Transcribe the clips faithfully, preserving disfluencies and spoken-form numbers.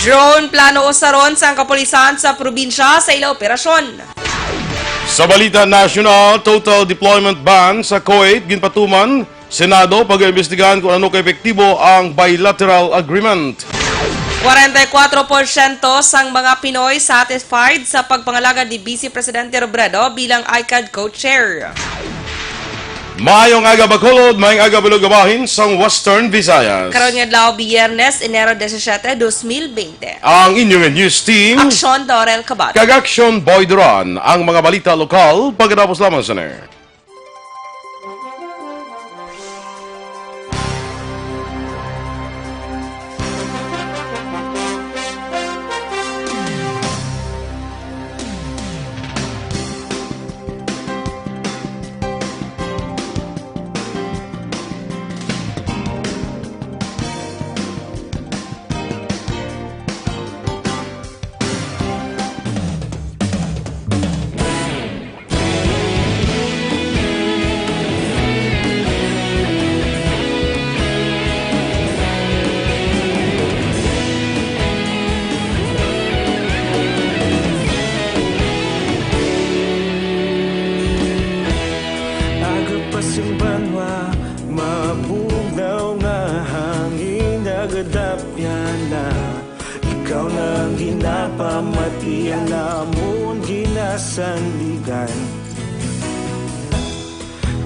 Drone plano usaron sang kapulisan sa probinsya sa ila operasyon. Sa balita nasyonal, total deployment ban sa Kuwait ginpatuman. Senado pag-imbestigahan kung ano ka epektibo ang bilateral agreement. Kwarenta y kuwatro porsyento sang mga Pinoy satisfied sa pagpangalagad ni Vice Presidente Robredo bilang ICAD co-chair. Maayong aga, Bacolod, maayong aga, Bilog nga bahin sang Western Visayas. Karon nga adlaw, Biyernes, Enero disisiete, dos mil bente. Ang inyong news team, Aksyon Dorel Cabado kag Aksyon Boy Duran. Ang mga balita lokal pagkatapos lamang sa ner. Aga pa sing banwa, mabugnaw nga hangin, nagadapyan na. Ikaw na ang ginapamati, ang amon ginasandigan.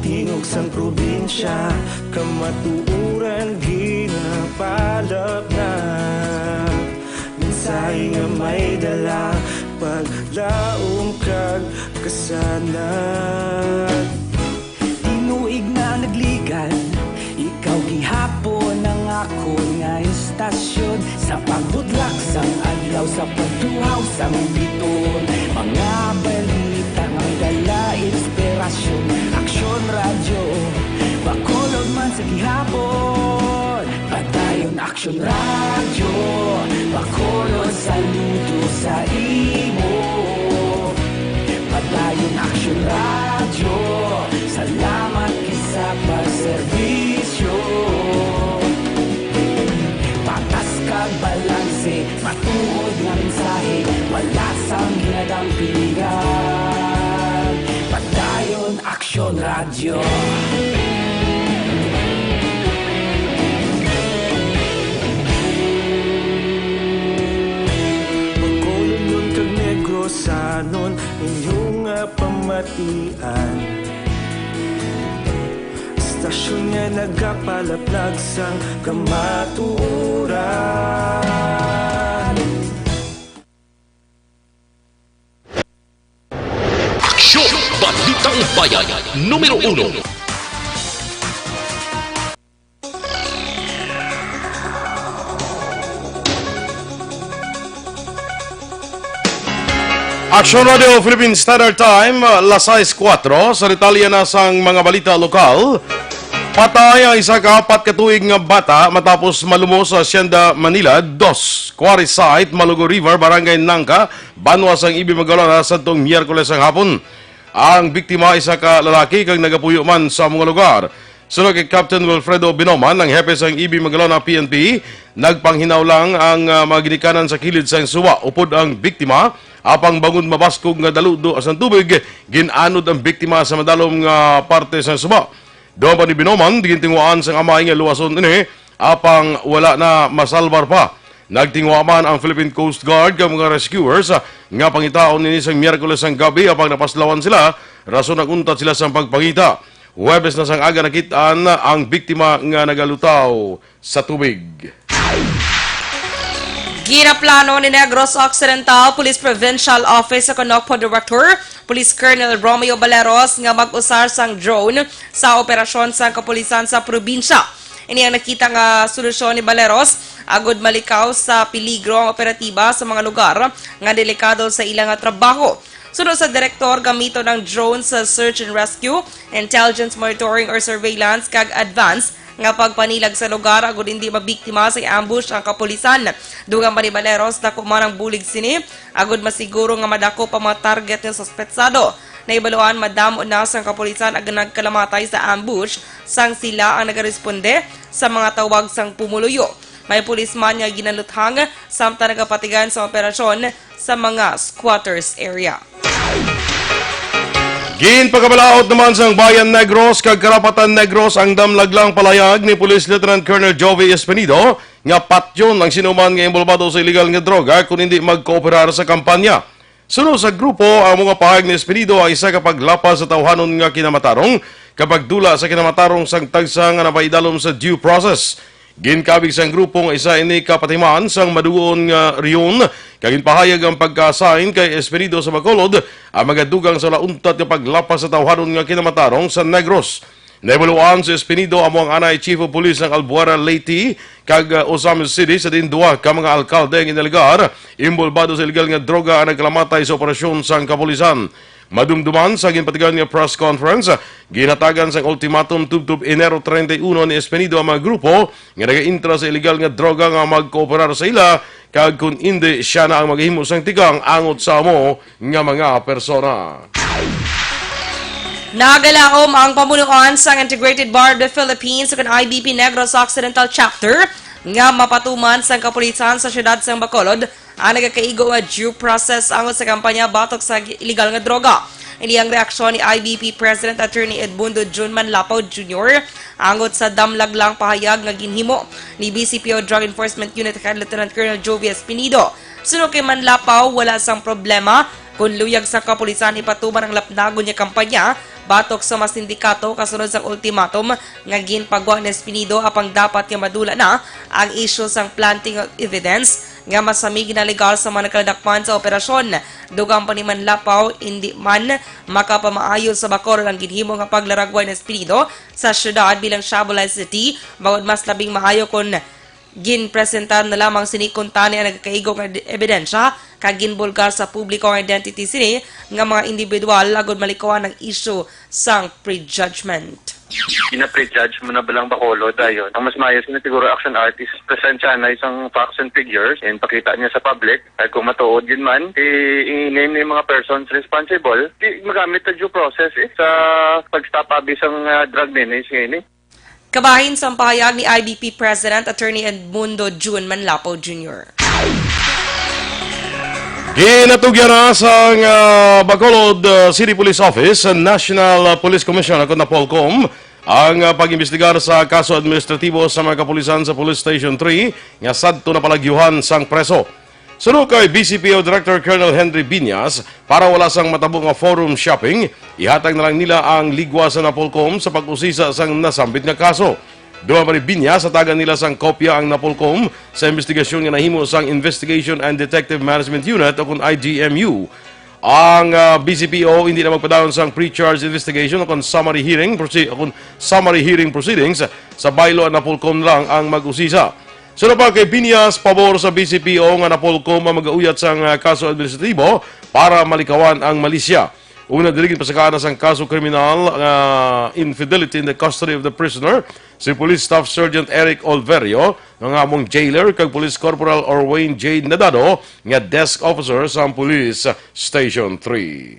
Tingog sang probinsya, kamatuoran ginapalapnag. Mensahe nga may dala, paglaom kag kasanag. Tinuig na nagligad, ikaw gihapon ang akon nga istasyon. Sa pagbudlak sang adlaw, sa pagtuhaw sang biton, mga balita nga may dala inspirasyon. Aksyon Radyo, Bacolod man sa gihapon. Padayon Aksyon Radyo, Bacolod, saludo sa imo. Padayon Aksyon Radyo, salamat gid sa pagserbisyo. Patas kag balanse, matuod nga mensahe, wala sang ginadampingan. Padayon Aksyon Radyo. Bacolodnon kag Negrosanon, inyo nga pamatian. Istasyon nga nagapalaplag sang kamatuoran. Aksyon! Balitang Bayan, numero uno. Aksyon Radio Philippine Standard Time, las sais kuwatro. Sa detalye na sang mga balita lokal, patay ang isa ka apat ka tuig nga bata matapos malumos sa Hacienda Manila dos, quarry site, Malugo River, Barangay Nangka, banwa sang Ibi Magalona, sadtong Miyerkules sang hapon. Ang biktima, isa ka lalaki kag nagapuyo man sa mga lugar. Suno kay Captain Wilfredo Binoman, ang hepe sang Ibi Magalona P N P, nagpanghinaw lang ang, ah, mga ginikanan sa kilid sang suba upod ang biktima, apang bangod mabaskog nga daludo sang tubig, gin-anod ang biktima sa madalom nga parte sang suba. Dugang pa ni Binoman, gintinguhaan sang amay nga luwason ini, apang wala na masalbar pa. Nagtinguha man ang Philippine Coast Guard kag mga rescuers, ah, nga pangitaon ini sang Miyerkules sang gabi, apang napaslawan sila, rason nag-untat sila sang pagpangita. Huwebes na sang aga nakit-an ang biktima nga nagalutaw sa tubig. Ginaplano ni Negros Occidental Police Provincial Office sa Konokpo Director, Police Colonel Romeo Baleros, nga mag-usar sang drone sa operasyon sang kapulisan sa probinsya. Ini ang nakita nga solusyon ni Baleros agud malikaw sa peligro ang operatiba sa mga lugar nga delikado sa ila nga trabaho. Suno sa direktor, gamiton ang drone sa search and rescue, intelligence monitoring or surveillance, kag advance nga pagpanilag sa lugar agud hindi mabiktima sa ambush ang kapulisan. Dugang pa ni Baleros, dako man ang bulig sini agud masiguro nga madakop ang mga target nga suspetsado. Nahibaluan, madamo na sang kapulisan ang nagkalamatay sa ambush sang sila ang nagaresponde sa mga tawag sang pumuluyo. May pulis man nga ginaluthang samtang nagapatigayon sa operasyon sa mga squatters area. Ginpakabalaod naman sang Bayan Negros kag Karapatan Negros ang damlaglang palayag ni Police Lieutenant Colonel Jovi Espinido nga patyon ang sinuman nga inbolbado sa iligal nga droga kon hindi magkooperar sa kampanya. Suno sa grupo, ang mga pahayag ni Espinido ang isa ka paglapas sa tawhanon nga kinamatarong, kag pagdula sa kinamatarong sang tagsa nga napaidalom sa due process. Ginkabig sang grupo nga isa ini ka patimaan sang maduon nga rehiyon, kag ginpahayag ang pagka-assign kay Espinido sa Bacolod ang magadugang sa wala untat nga paglapas sa tawhanon nga kinamatarong sa Negros. Nahibaluan si Espinido amo ang anay Chief of Police sang Albuera, Leyte, kag, uh, Ozamiz City, sa diin duha ka mga alkalde ang inalegar inbolbado sa iligal nga droga ang nagkalamatay sa operasyon sang kapulisan. Madumduman sa ginpatigayon nga press conference, ginhatagan sang ultimatum tubtob Enero treinta y uno ni Espinido ang mga grupo nga nagaintra sa iligal nga droga nga magkooperar sa ila, kag kon indi, siya na ang maghimo sang tikang angot sa amo nga mga persona. Nagalaom ang pamunuan sang Integrated Bar of the Philippines ug ang I B P Negros Occidental Chapter nga mapatuman sang kapulisan sa siyudad sang Bacolod ang nagakaigo nga due process angot sa kampanya batok sa illegal nga droga. Ini ang reaksyon ni I B P President Attorney Edmundo Jun Manlapaw Junior angot sa damlaglang pahayag nga ginhimo ni B C P O Drug Enforcement Unit Head Lieutenant Colonel Jovi Espinido. Suno kay Manlapaw, wala sang problema kon luyag sa kapulisan ipatuman ang lapnagon nga kampanya batok sa mga sindikato kasunod sang ultimatum nga ginpagwa ni Espinido, apang dapat nga madula na ang isyu sang planting of evidence nga masamig na legal sa mga nagkaladakpan sa operasyon. Dugang pa ni Manlapaw, indi man makapamaayo sa Bacolod ang ginhimo nga paglaragway ni Espinido sa siyudad bilang Shabolay City, bangod mas labing maayo kon ginpresentar na lamang sini kuntani ang nagakaigo nga ed-, ebidensya kag ginbulgar sa publiko ang identity sini nga mga individual agud malikawan ang isyu sang prejudgment. Gina-prejudge mo na ba lang Bacolod dayon? Ang mas maayo sini siguro action artist, present siya na isang facts and figures and pakita niya sa public. Ay, kung matuod yun man, i-, i-name ni mga persons responsible. Di magamit sa due process eh, sa pag-stop abi sang, ah, drug menace ngayon eh. Kabahin sang pahayag ni I B P President Attorney Edmundo Jun Manlapo Junior. Ginatugyan na sang, ah, Bacolod, ah, City Police Office, ah, National, ah, Police Commission, ako na Polcom, ang, ah, pag-imbestigar sa kaso administratibo sa mga kapulisan sa Police Station three nga sadto na palagyuhan sang preso. Suno kay B C P O Director Colonel Henry Biñas, para wala sang matabo nga forum shopping, ihatag na lang nila ang ligwa sa Napolcom sa pag-usisa sang nasambit nga kaso. Duman pa ni Biñas, hatagan nila sang kopya ang Napolcom sa investigasyon nga nahimo sang Investigation and Detective Management Unit o kon I G M U. Ang, ah, B C P O hindi na magpadayon sang pre-charge investigation o kon summary hearing proce-, o kon summary hearing proceedings sa baylo ang Napolcom lang ang mag-usisa. Suno pa kay Biñas, pabor sa B C P O nga Napolcom ang mag-uyat sang, ah, kaso administratibo para malikawan ang malisya. Una, diri ginpasakaan na sang kaso kriminal nga infidelity in the custody of the prisoner si Police Staff Sergeant Eric Olverio, nga among jailer, kag Police Corporal Orwayne J Nadado, nga desk officer sa Police Station three.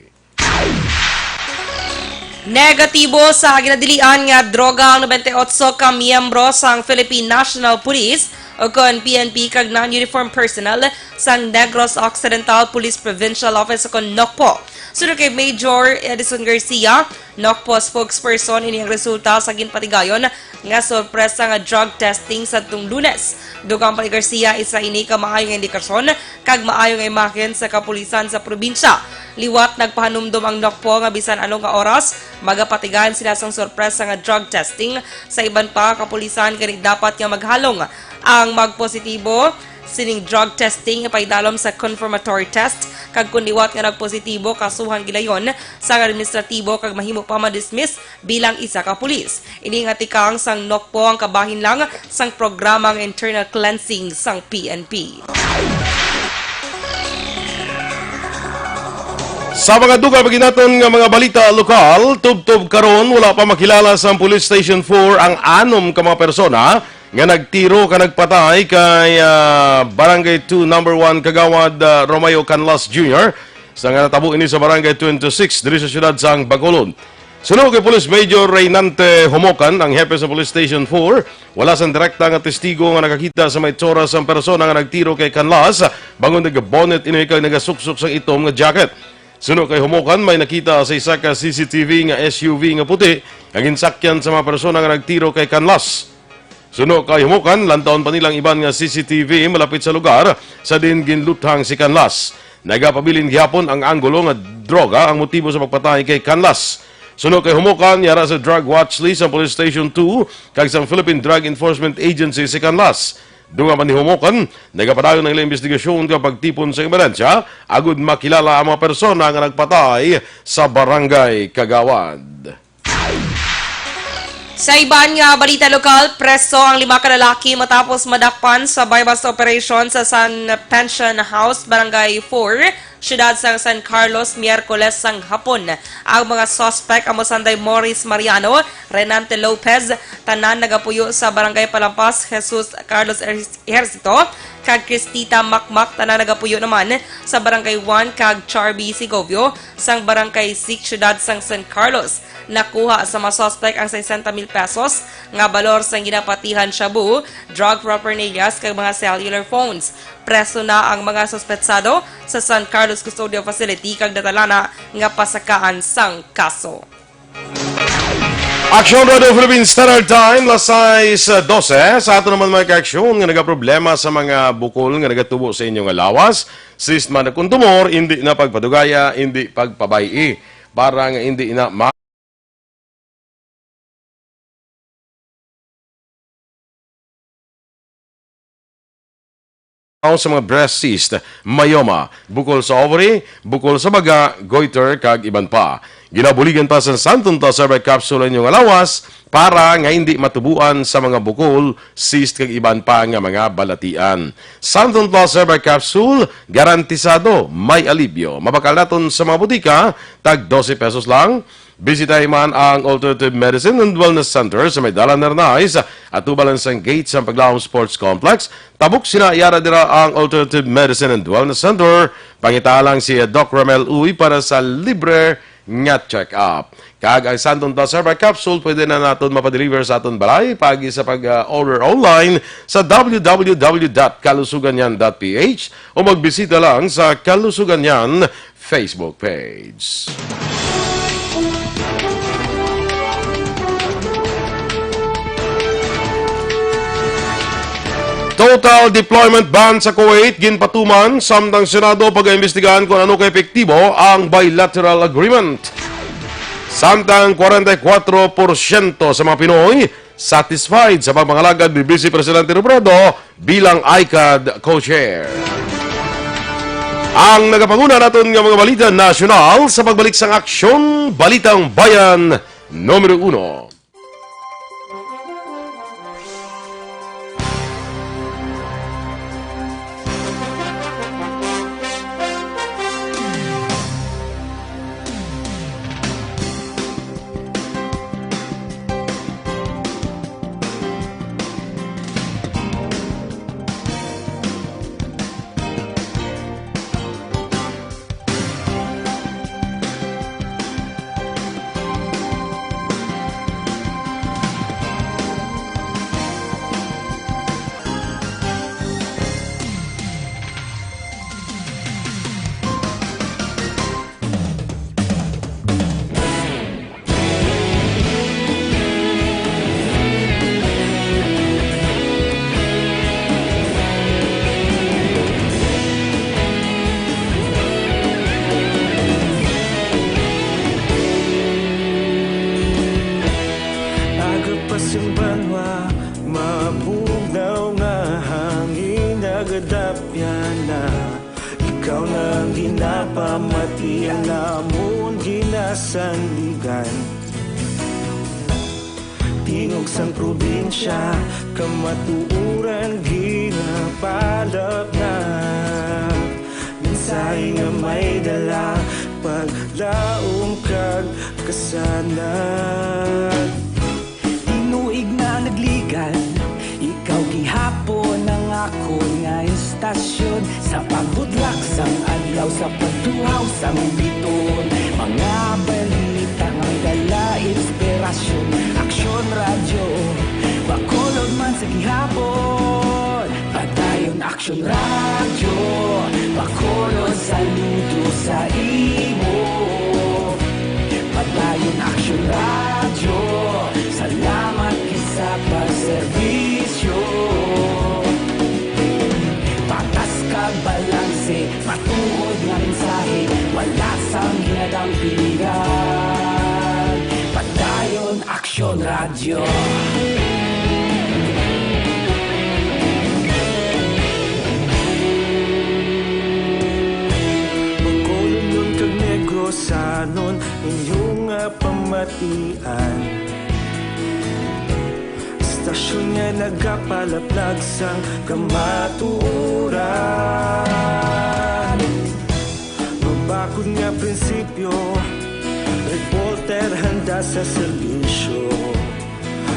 Negatibo sa ginadilian nga droga ang nobenta y otso ka miyembro sang Philippine National Police, o kon P N P, kag non-uniform personnel sang Negros Occidental Police Provincial Office, o kon NOCPO. Suno kay Major Edison Garcia, NOCPO spokesperson, ini ang resulta sa ginpatigayon nga sorpresa nga drug testing sadtong Lunes. Dugang pa ni Garcia, isa ini ka maayo nga indikasyon kag maayo nga imahen sa kapulisan sa probinsya. Liwat nagpahanumdom ang NOCPO nga bisan ano nga oras, magapatigayon sila sang sorpresa nga drug testing. Sa iban pa, kapulisan gani dapat nga maghalong ang magpositibo sining drug testing ipaidalom sa confirmatory test, kag kon liwat nga nagpositibo, kasuhan gilayon sang administratibo kag mahimo pa ma-dismiss bilang isa ka pulis. Ini nga tikang sang NOCPO ang kabahin lang sang programa nga internal cleansing sang P N P. Sa mga dugang pa gid naton nga mga balita lokal, tubtob karon wala pa makilala sang Police Station four ang anom ka mga persona nga nagtiro ka nagpatay kay, ah, Barangay two Number One Kagawad, ah, Romeo Canlas Junior sa nga natabo ini sa Barangay twenty-six diri sa siyudad sang Bacolod. Suno kay Police Major Reynante Homocan, ang hepe sa Police Station four, wala sang direkta nga testigo nga nakakita sa may itsura sang persona nga nagtiro kay Canlas, bangod nagabonnet ini kag nagasuksok sang itom nga jacket. Suno kay Homocan, may nakita sa isa ka C C T V nga S U V nga puti nga ginsakyan sa mga persona nga nagtiro kay Canlas. Suno kay Homocan, lantawon pa nila ang iban nga C C T V malapit sa lugar sa diin ginluthang si Canlas. Nagapabilin gihapon ang anggulo nga droga ang motibo sa pagpatay kay Canlas. Suno kay Homocan, yara sa drug watch list ang Police Station two kag sang Philippine Drug Enforcement Agency si Canlas. Dunga man ni Homocan, nagapadayon ang ilang investigasyon kag pagtipon sa ebidensya agud makilala ang mga persona nga nagpatay sa Barangay Kagawad. Sa iban nga balita lokal, preso ang lima ka lalaki matapos madakpan sa buy-bust operation sa San Pension House, Barangay four, siyudad sang San Carlos, Miyerkules sang hapon. Ang mga suspek amo sanday Morris Mariano, Renante Lopez, tanan nagapuyo sa Barangay Palampas, Jesus Carlos Ejercito, kag Cristita Makmak, tanan nagapuyo naman sa Barangay one, kag Charby Segovio, sang Barangay six, siyudad sang San Carlos. Nakuha sa mga suspek ang sesenta mil pesos nga balor sang ginapatihan shabu, drug paraphernalia, kag mga cellular phones. Preso na ang mga suspetsado sa San Carlos Custodial Facility kag nadala na nga pasakaan sang kaso. Aksyon, Radio Philippine Standard Time, las sais dose. Sa ato naman mga kaaksyon nga nagaproblema sa mga bukol nga nagatubo sa inyo nga lawas, cyst man kon tumor, indi na pagpadugaya, indi pagpabay-i, para nga indi na ma- sa mga breast cyst, myoma, bukol sa ovary, bukol sa baga, goiter, kag iban pa. Ginabuligan pa sa Santon Plus Herbal Capsule ang inyong lawas para nga hindi matubuan sa mga bukol, cyst, kag iban pa nga mga balatian. Santon Plus Herbal Capsule, garantisado may alibyo. Mabakal naton sa mga butika, tag dose pesos lang. Bisitahi man ang Alternative Medicine and Wellness Center sa may Dalan Nernais, atubang lang sang gate sa Paglaom Sports Complex. Tabok sina, yara dira ang Alternative Medicine and Wellness Center. Pangita lang si Doc Romel Uy para sa libre nga check-up. Kag ang Santon Plus Herbal Capsule pwede na naton mapadeliver sa aton balay paagi sa pag-order online sa w w w dot kalusuganyan dot p h o magbisita lang sa Kalusuganyan Facebook page. Total deployment ban sa Kuwait ginpatuman, samtang Senado pag-aimbestigahan kung ano ka epektibo ang bilateral agreement. Samtang kwarenta y kuwatro porsyento sa mga Pinoy satisfied sa pagpangalagad ni Vice Presidente Robredo bilang ICAD co-chair. Ang nagapanguna naton nga mga balita nasyonal sa pagbalik sang Aksyon Balitang Bayan numero uno. Agapas ang banwa, mabugnaw nga hangin, nagadapyan na. Ikaw na ang ginapamati, ang amon ginasandigan. Tingog sang probinsya, kamatuoran ginapalapnag. Mensahe nga may dala, paglaom kag kasanag. Tinuig na nagligad, ikaw gihapon ang akon nga istasyon. Sa pagbudlak sang adlaw, sa pagtuhaw sang biton, mga balita nga dala Inspirasyon, Aksyon Radyo, Bacolod man sa gihapon. Padayon Aksyon Radyo, Bacolod saludo sa imo. Padayon Aksyon Radyo, salamat kita sa pagserbisyo. Patas kag balanse, matuod nga mensahe, wala sang ginadang piligan. Padayon Aksyon Radyo. Bacolod kag Negrosanon, inyo nga pamatian. Istasyon nga nagapalaplag sang kamatuoran. Mabakod nga prinsipyo, reporter handa sa serbisyo.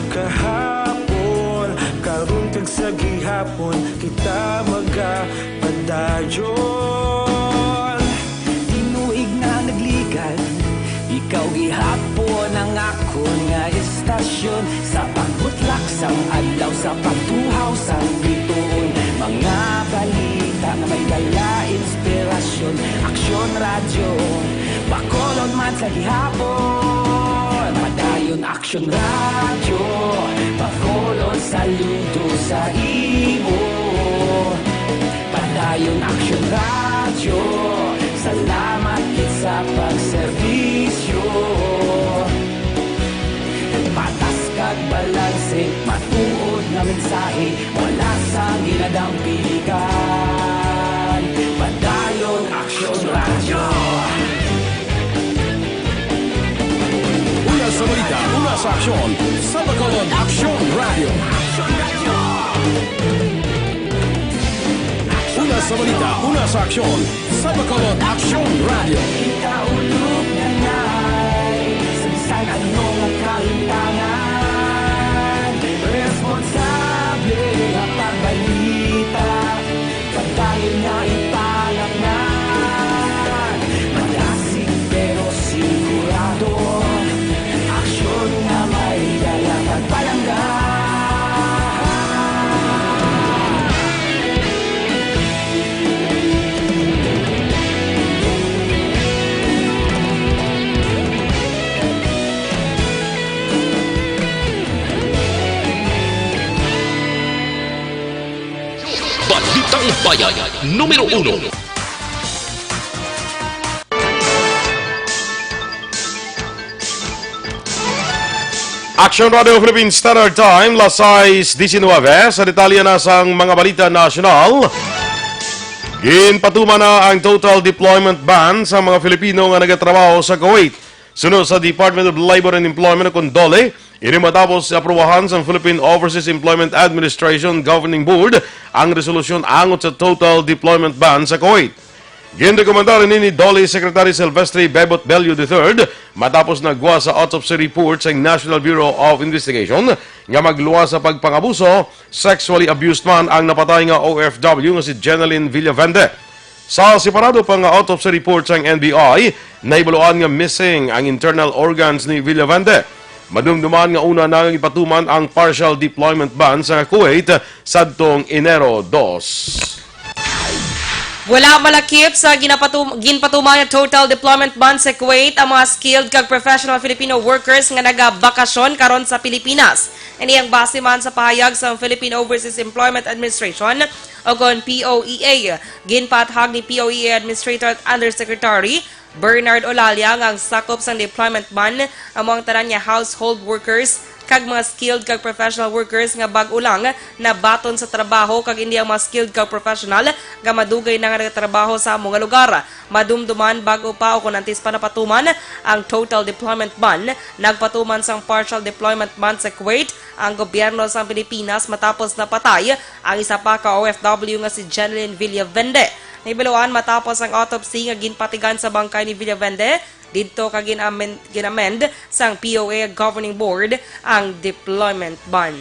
Kahapon, karon kag sa gihapon, kita magapadayon. Tinuig na nagligad, ikaw gihapon ang akon nga istasyon. Sa pagbutlak sang adlaw, sa pagtuhaw sang bituon, mga balita nga may dala inspirasyon. Aksyon Radyo, Bacolod man sa gihapon. Padayon Aksyon Radyo, Bacolod saludo sa imo. Padayon Aksyon Radyo, salamat kita sa pagserbisyo. Patas kag balanse, matuod nga mensahe, wala sang ginadang piligan. Padayon Aksyon Radyo. Una sa balita, una sa aksyon, sa Bacolod Aksyon Radyo. Una sa balita, una sa aksyon, sa Bacolod Aksyon Radyo. Kita ulog na ngay, sa bisan ano nga kahintangan, responsable nga pagbalita, padayon nga ipangaknan. Malasig pero sigurado, aksyon nga may dala kag palangga. Balitang Bayan, numero uno. Action Radio Philippine Standard Time, las sais diecinueve. Sa detalye na sang mga balita nasyonal, ginpatuman na ang total deployment ban sa mga Filipino nga nagatrabaho sa Kuwait. Suno sa Department of Labor and Employment, kon DOLE, ini matapos aprubahan sang Philippine Overseas Employment Administration Governing Board ang resolusyon angot sa total deployment ban sa Kuwait. Ginrekomendar ini ni DOLE Secretary Silvestre Bebot Bello the third matapos nagwa sa autopsy report sang National Bureau of Investigation nga magluwas sa pagpangabuso, sexually abused man ang napatay nga O F W nga si Jeneline Villavende. Sa separado pa nga autopsy report sang N B I, nahibaluan nga missing ang internal organs ni Villavende. Madumduman nga una na nga gipatuman ang partial deployment ban sa Kuwait sadtong Enero dos. Wala malakip sa ginapatum-, ginpatuman nga total deployment ban sa Kuwait ang mga skilled kag professional Filipino workers nga nagabakasyon karon sa Pilipinas. Ini ang base man sa pahayag sa Philippine Overseas Employment Administration o kon P O E A. Ginpaathag ni P O E A Administrator Undersecretary Bernard Olalia nga ang sakop sang deployment ban amo ang tanan nga household workers kag mga skilled kag professional workers nga bag-o lang nabaton sa trabaho kag indi ang mga skilled kag professional nga madugay na nga nagatrabaho sa amo nga lugar. Madumduman bag-o pa o kon antes pa napatuman ang total deployment ban, nagpatuman sang partial deployment ban sa Kuwait ang gobyerno sang Pilipinas matapos napatay ang isa pa ka O F W nga si Jeneline Villavende. Nahibaluan matapos ang autopsy nga ginpatigan sa bangkay ni Villavende didto kag gin-amend, gin-amend sang P O A Governing Board ang deployment ban.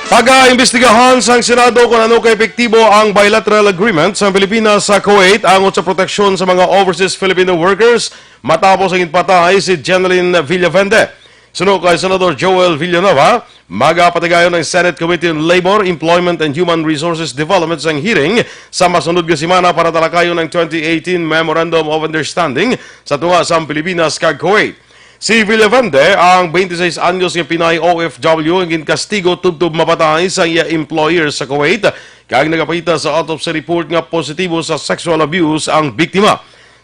Pagaimbestigahan sang Senado kon ano ka epektibo ang bilateral agreement sang Pilipinas sa Kuwait angot sa proteksyon sa mga overseas Filipino workers Matapos ang ginpatay si Jeneline Villavende, suno kay Senador Joel Villanueva, magapatigayon ang Senate Committee on Labor, Employment, and Human Resources Development sang hearing sa masunod nga semana para talakayon ang twenty eighteen Memorandum of Understanding sa tunga sang Pilipinas kag Kuwait. Si Villavende, ang twenty-six anyos nga Pinay O F W, ang ginkastigo tubtob mapatay sa iya employer sa Kuwait, kag nagapakita sa autopsy report nga positibo sa sexual abuse ang biktima.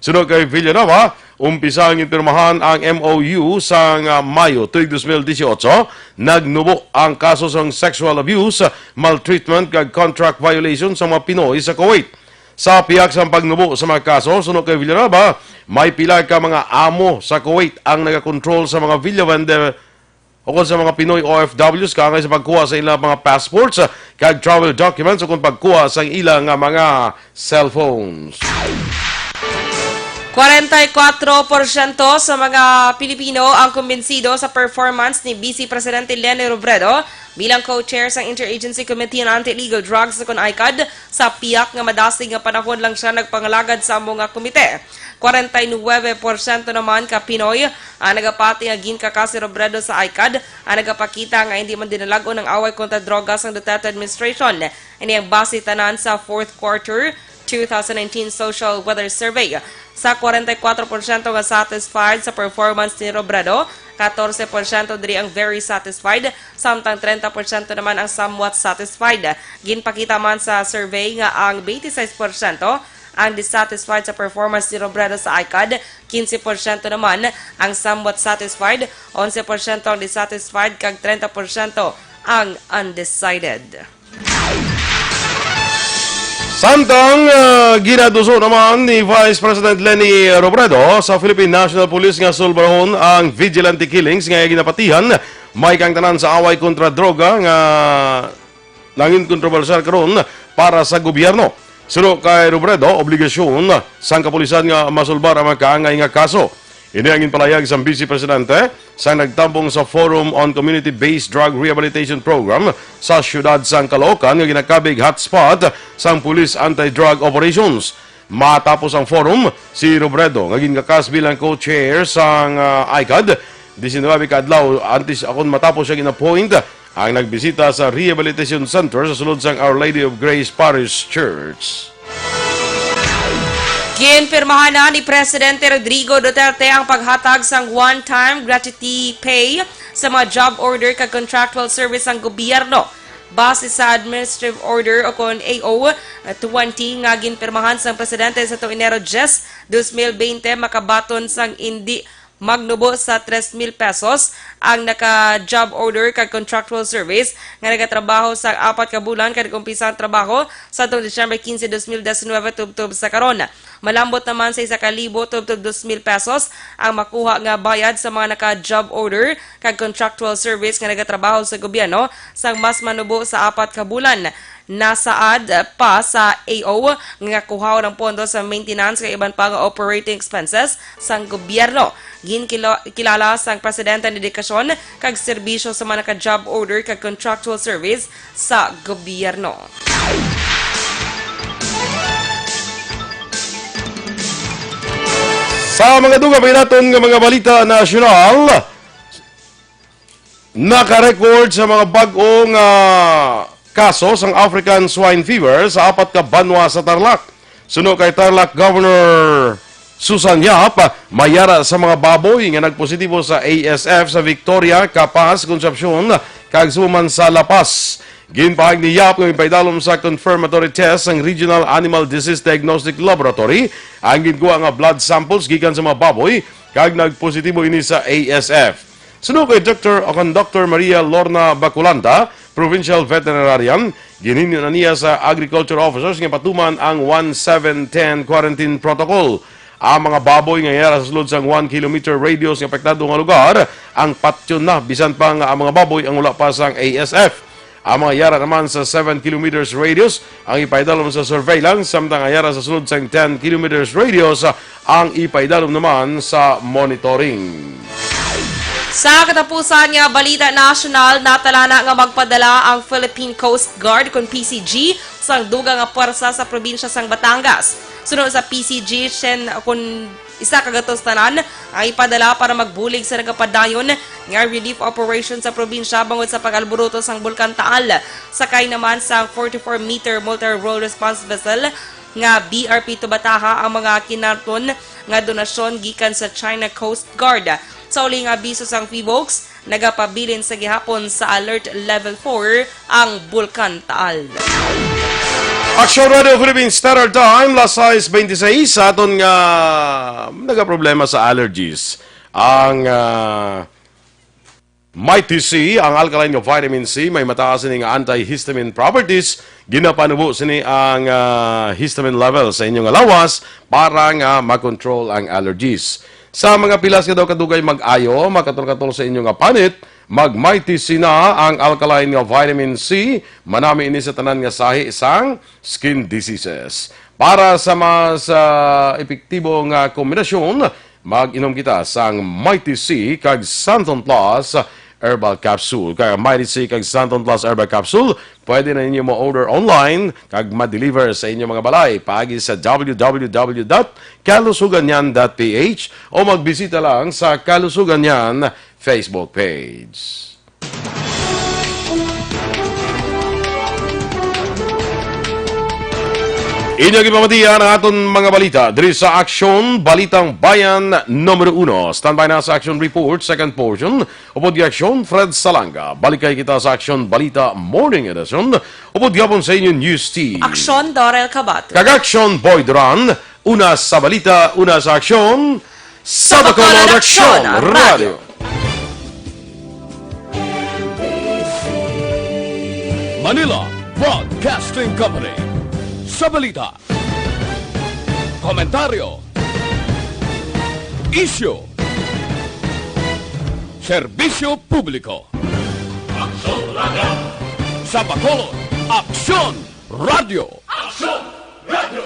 Suno kay Villanueva, umpisa ang ginpirmahan ang M O U sang, ah, Mayo tuig dos mil disiotso. Nagnubo ang kaso sang sexual abuse, maltreatment, kag contract violation sa mga Pinoy sa Kuwait. Sa pihak sang pagnubo sa mga kaso, suno kay Villanueva, may pila ka mga amo sa Kuwait ang nagakontrol sa mga Villavende o kon sa mga Pinoy O F Ws kaangay sa pagkuha sa ilang mga passports, ah, kag travel documents o kon pagkuha sa ilang, ah, mga cellphones. Kwarenta y kuatro porsyento sa mga Pilipino ang kumbinsido sa performance ni Vice Presidente Leni Robredo bilang co-chair sang Interagency Committee on Anti-Illegal Drugs o kon ICAD sa pihak nga madasig nga panahon lang siya nagpangalagad sa amo nga komite. Kwarenta y nuwebe porsyento naman ka Pinoy ang nagapati nga ginkakas si Robredo sa ICAD, ang nagapakita nga hindi man dinalag-on ang away kontra droga sang Duterte administration. Ini ang base tanan sa fourth quarter two thousand nineteen Social Weather Survey. Sa kwarenta y kuatro porsyento nga satisfied sa performance ni Robredo, katorse porsyento diri ang very satisfied, samtang trenta porsyento naman ang somewhat satisfied. Ginpakita man sa survey nga ang twenty-six porsyento ang dissatisfied sa performance ni Robredo sa ICAD, quince porsyento naman ang somewhat satisfied, onse porsyento ang dissatisfied, kag trenta porsyento ang undecided. Samtang, ah, ginaduso naman ni Vice President Leni Robredo sa Philippine National Police nga sulbarhon ang vigilante killings nga ginapatihan, may kaangtanan sa away kontra droga nga nangin kontrobersyal karon para sa gobyerno. Suno kay Robredo, obligasyon sang kapulisan nga masulbar ang mga kaangay nga kaso. Ini ang ginpalayag sang Vice Presidente sa nagtambong sa Forum on Community-Based Drug Rehabilitation Program sa siyudad sang Caloocan nga ginakabig hotspot sang Police Anti-Drug Operations. Matapos ang forum, si Robredo nga ginkakas bilang co-chair sang, ah, ICAD, diecinuebe ka adlaw antes akon matapos siya gin-appoint, ang nagbisita sa Rehabilitation Center sa sulod sang Our Lady of Grace Parish Church. Ginpirmahan na ni Presidente Rodrigo Duterte ang paghatag sang one-time gratuity pay sa mga job order kag contractual service sang gobyerno. Base sa Administrative Order o kon A O twenty nga ginpirmahan sang Presidente sa tuong Enero diyes, dos mil bente, makabaton sang indi magnubo sa tres mil pesos ang naka-job order kag contractual service nga nagatrabaho sa apat ka bulan kag nag-umpisa ang trabaho sa atong Disyembre quince, dos mil diecinuebe tubtob sa karon. Malambot naman sa isa ka libo tubtob dos mil pesos ang makuha nga bayad sa mga naka-job order kag contractual service nga nagatrabaho sa gobyerno sang mas manubo sa apat ka bulan. Nasaad pa sa A O nga kuhaon ang pondo sa maintenance kag iban pa nga operating expenses sang gobyerno. Ginkilo-, kilala sang presidente ang dedikasyon kag serbisyo sa mga naka-job order kag contractual service sa gobyerno. Sa mga dugang pa naton nga mga balita nasyonal, naka-record sa mga bag-o nga kaso sang African Swine Fever sa apat ka banwa sa Tarlac. Suno kay Tarlac Governor Susan Yap, may yara sa mga baboy nga nagpositibo sa A S F sa Victoria, Capas, Concepcion, kag subong man sa La Paz. Ginpahayag ni Yap nga ipaidalom sa confirmatory test sang Regional Animal Disease Diagnostic Laboratory ang ginkuha nga blood samples gikan sa mga baboy, kag nagpositibo ini sa A S F. Suno kay Doktor o kon Doktor Maria Lorna Baculanda, Provincial Veterinarian, ginhingyo na niya sa agriculture officers nga patuman ang one seven ten quarantine protocol. Ang mga baboy nga yara sa sulod sang one kilometer radius nga apektado nga lugar ang patyon na, bisan pa nga ang mga baboy ang wala pa sang A S F. Ang mga yara naman sa seven kilometers radius ang ipaidalom sa surveillance, samtang ang yara sa sulod sang ten kilometers radius ang ipaidalom naman sa monitoring. Sa katapusan nga balita nasyonal, natalana nga magpadala ang Philippine Coast Guard, kon P C G, sang dugang nga puwersa sa probinsya sang Batangas. Suno sa P C G, siyam kun isa ka gatos tanan ang ipadala para magbulig sa nagapadayon nga relief operation sa probinsya bangod sa pag-alboroto sang Bulkan Taal. Sakay naman sang forty-four meter multi-role response vessel nga B R P Tubataha ang mga kinarton nga donasyon gikan sa China Coast Guard. Sa uli nga abiso sang PHIVOLCS, nagapabilin sa gihapon sa Alert Level four ang Bulkan Taal. Aksyon Radio Philippines Standard Time, las sais beintiseis. Sa aton nga nagaproblema sa allergies, ang, ah, Mighty C, ang alkaline nga vitamin C, may mataas ini nga antihistamine properties. Ginapanubo sini ang, ah, histamine level sa inyo nga lawas para nga makontrol ang allergies. Sa mga pilas nga daw kadugay mag-ayo, makatol-katol sa inyo nga panit, mag Mighty C na, ang alkaline nga vitamin C. Manami ini sa tanan nga sahi sang skin diseases. Para sa mas, ah, epektibo nga kombinasyon, mag-inom kita sang Mighty C kag Santon Plus Herbal Capsule. Kay ang Mighty C kag Santon Plus Herbal Capsule, pwede na ninyo mo-order online kag ma-deliver sa inyo mga balay paagi sa w w w dot kalusuganyan dot p h o magbisita lang sa Kalusuganyan Facebook page. Inyo gipamatian ang aton mga balita diri sa Aksyon Balitang Bayan numero uno. Standby na sa Aksyon Report, second portion. Upod Aksyon, Fred Salanga. Balikay kita sa Aksyon Balita Morning Edition. Upod gihapon sa inyo News Team. Aksyon, Dorel Cabato. Kag Aksyon, Boy Duran. Una sa balita, una sa aksyon, sa Bacolod Aksyon Radio. Manila Broadcasting Company. Sa balita, komentaryo, isyu, serbisyo publiko. Aksyon Radio. Sa Bacolod, Aksyon Radio. Aksyon Radio.